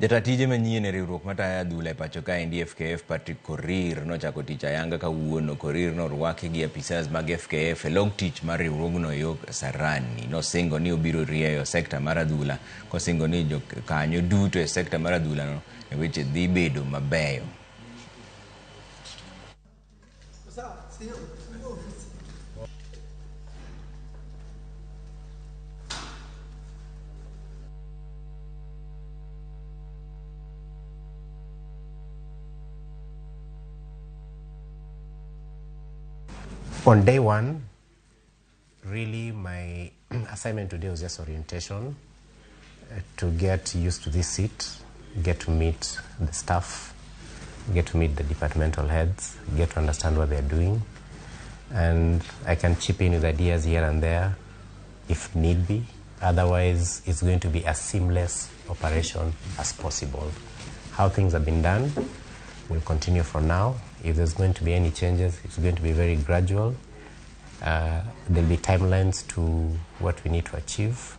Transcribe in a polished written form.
Jata tije manyien e riwruok matayo adhula e pacho kaendi FKF Patrick Korir nochako tich ayanga kawuono. Korir norwaki gi apisas mag FKF e log tich mar riwruogno yo Kasarani. Nosingo ni obiro rieyo sekta mar adhula kosingo ni jokanyo duto e sekta mar adhula no e weche dhi bedo mabeyo. On day one, really my assignment today was just orientation, to get used to this seat, get to meet the staff, get to meet the departmental heads, get to understand what they're doing. And I can chip in with ideas here and there if need be. Otherwise, it's going to be as seamless operation as possible. How things have been done will continue for now. If there's going to be any changes, it's going to be very gradual. There'll be timelines to what we need to achieve.